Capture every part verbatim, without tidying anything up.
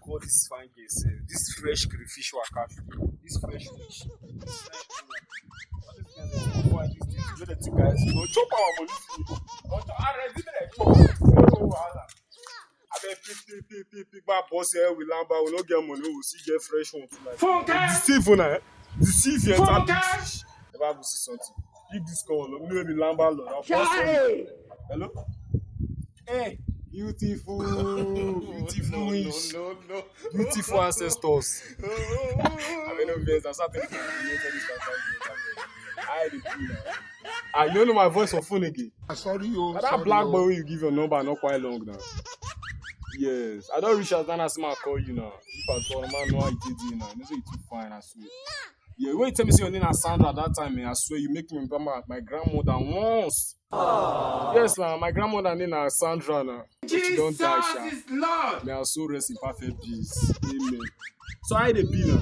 Call this fine girl sef. This fresh crayfish wey I catch. This fresh fish. This fresh fish. All these girls dey too fine these days. You know the two guys, you know, chop our money for you. But I ready to like chop. No wahala. Abeg, pick, pick, pick, pick, pick my boss here with lamba. We no get money. We still get fresh one tonight. Funke! Deceive una, eh? Deceive your time. Funke! Never go see something. Pick this call. No be lamba lord. I'll boss you. Hello? Hey, beautiful, beautiful wish, beautiful ancestors. I mean, no vex. I'm starting to create all this kind of things. I dey do now. Ah, you don't know my voice for phone again. Sorry, oh, But that sorry, black oh. boy wey you give your number not quite long now. Yes, I don't reach out and ask my call you now. If I call man, no, I did you now. You know say you too fine, I swear. Yeah, when you tell me say your name na Sandra that time, eh, I swear you make me remember my, my grandmother once. Yes, now my grandmother name na Sandra now. But she don die, sha. May her soul rest in perfect peace. Amen. So how e dey be now?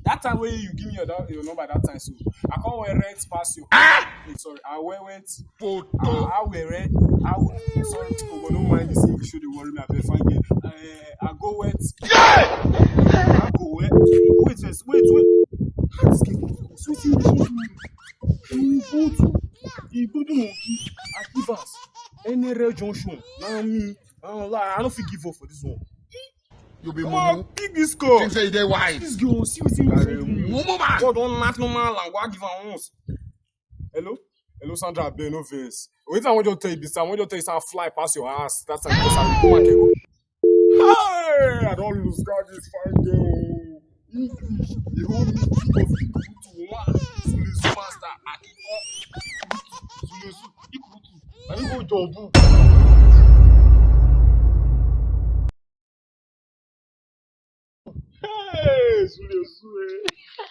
That time wey you give me your, that, your number that time, so I come wear rent pass you. Ah! Wait, sorry, I wear went. Poto. I, I wear rent. I wear, sorry, people, but don't mind this English wey dey worry me. I be fine girl. Uh, I go wet. I go wet. Wait first. Wait, wait. How this girl go? Sweet English wey dey worry me. Igbudu, Igbudu monkey, Akivas, N R L junction. Now me, I don't lie, I don't fit give up for this one. You be Come on, mumu. Pick this call. Think say you dey wise. This girl, see wetin you do. Mumu man. God don knack no man land. Go give am once. Hello, hello, Sandra. Abeg, no vex. Wetin I wan just tell you be say I wan just tell you say I fly pass your ass. That's why I come back again. Hey, I don lose guard this fine girl. English, the whole meeting of Ikurutu one, Sulesu master, Akiko, Sulesu, Ikurutu, na you go Jobu. Hey, Sulesu, eh.